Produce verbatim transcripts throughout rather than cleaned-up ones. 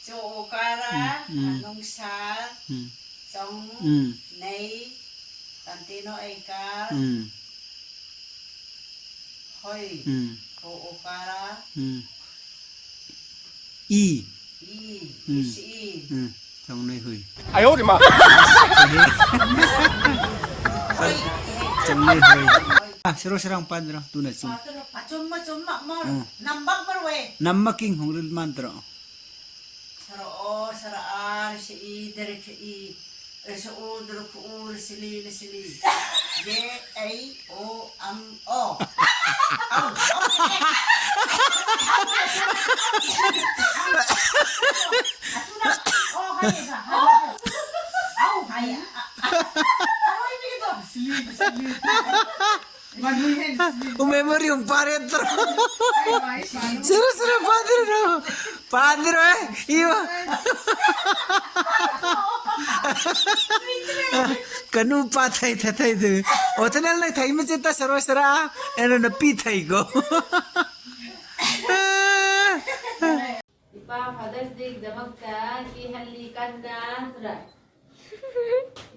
Cho okara, mm, mm, anungsar, mm, chong, mm, nei, tantino eikar, mm, hoi, mm, ko okara, mm, i, i, mm, is i. Mm. Chong nei hui. Ayo, di ma. Hoi, hoi. Chong nei hui. Ah, siro sirang pandro, tuna chum. Achum ma chum ma mar. Mm. Nambak mar we. Namma king hong ril mandro. Sara o, sara a, risi i, dere ke i, risi u, dere ku u, risi li, risi li. Ye, ei, o, ang, o. Au, au. Atuna, o, hai, ha, ha. Au, hai, a, a. Au, ini gitu. Sili, sili. Manuhin, sili. O memory, um, pare, tro. Ai, ai, ai. Sira, sira, padre, no. Padre, eh? Iwa. Kanu pa thai, thai, thai, thai. O, tanal na thai, ma chita, sara, sara. Ena na pi thai go. ꯏꯄꯥ Father's Dayꯒꯤꯗꯃꯛꯇ ꯀꯦꯍꯜꯂꯤ ꯀꯟꯅ ꯇꯨꯔꯥꯏ꯫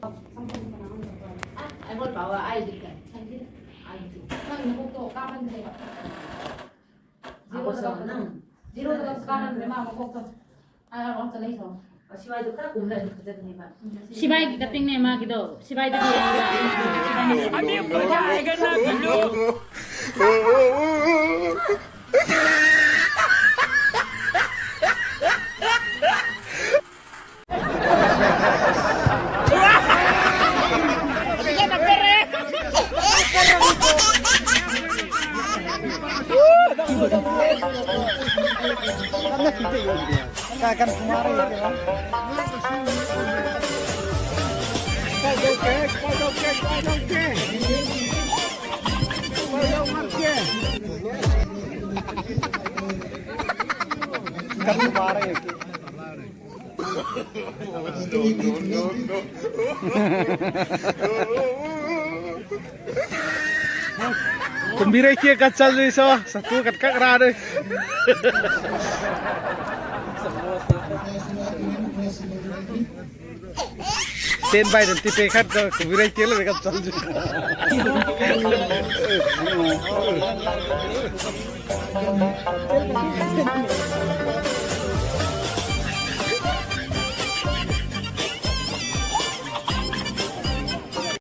ꯑ, ꯑꯩꯉꯣꯟꯗ ꯄꯥꯎ, ꯑꯩꯗꯤ ꯀꯩ? ꯑꯩꯗꯤ, ꯑꯩꯗꯤ꯫ ꯅꯪ ꯅꯀꯣꯛꯇꯣ ꯀꯥꯞꯍꯟꯗ꯭ꯔꯦꯕ꯫ ꯖꯤꯔꯣꯗ ꯀꯥꯞꯍꯟꯗ꯭ꯔꯦ꯫ ꯖꯤꯔꯣꯗ ꯀꯥꯞꯍꯟꯗ꯭ꯔꯦ ꯃꯥ ꯃꯀꯣꯛꯇꯣ꯫ ꯑ, ꯑꯣ, ꯆꯠꯂꯛꯏꯁꯣ꯫ ꯁꯤꯋꯥꯏꯗꯣ ꯈꯔ ꯀꯨꯝꯅ ꯑꯗꯨꯝ ꯐꯖꯕꯅꯦꯕ꯫ ꯁꯤꯕꯥꯏꯒꯤ cuttingꯅꯦ ꯃꯥꯒꯤꯗꯣ꯫ ꯁꯤꯕꯥꯏꯗꯒꯤ ꯑꯕꯤ ꯃꯖꯥ ꯑꯥꯌꯦꯒꯥ ꯅꯥ video. Kumbira kia kachal ni so, satu kat kak rare. Ten by twenty packet ka kubirai tel re ka chal ju.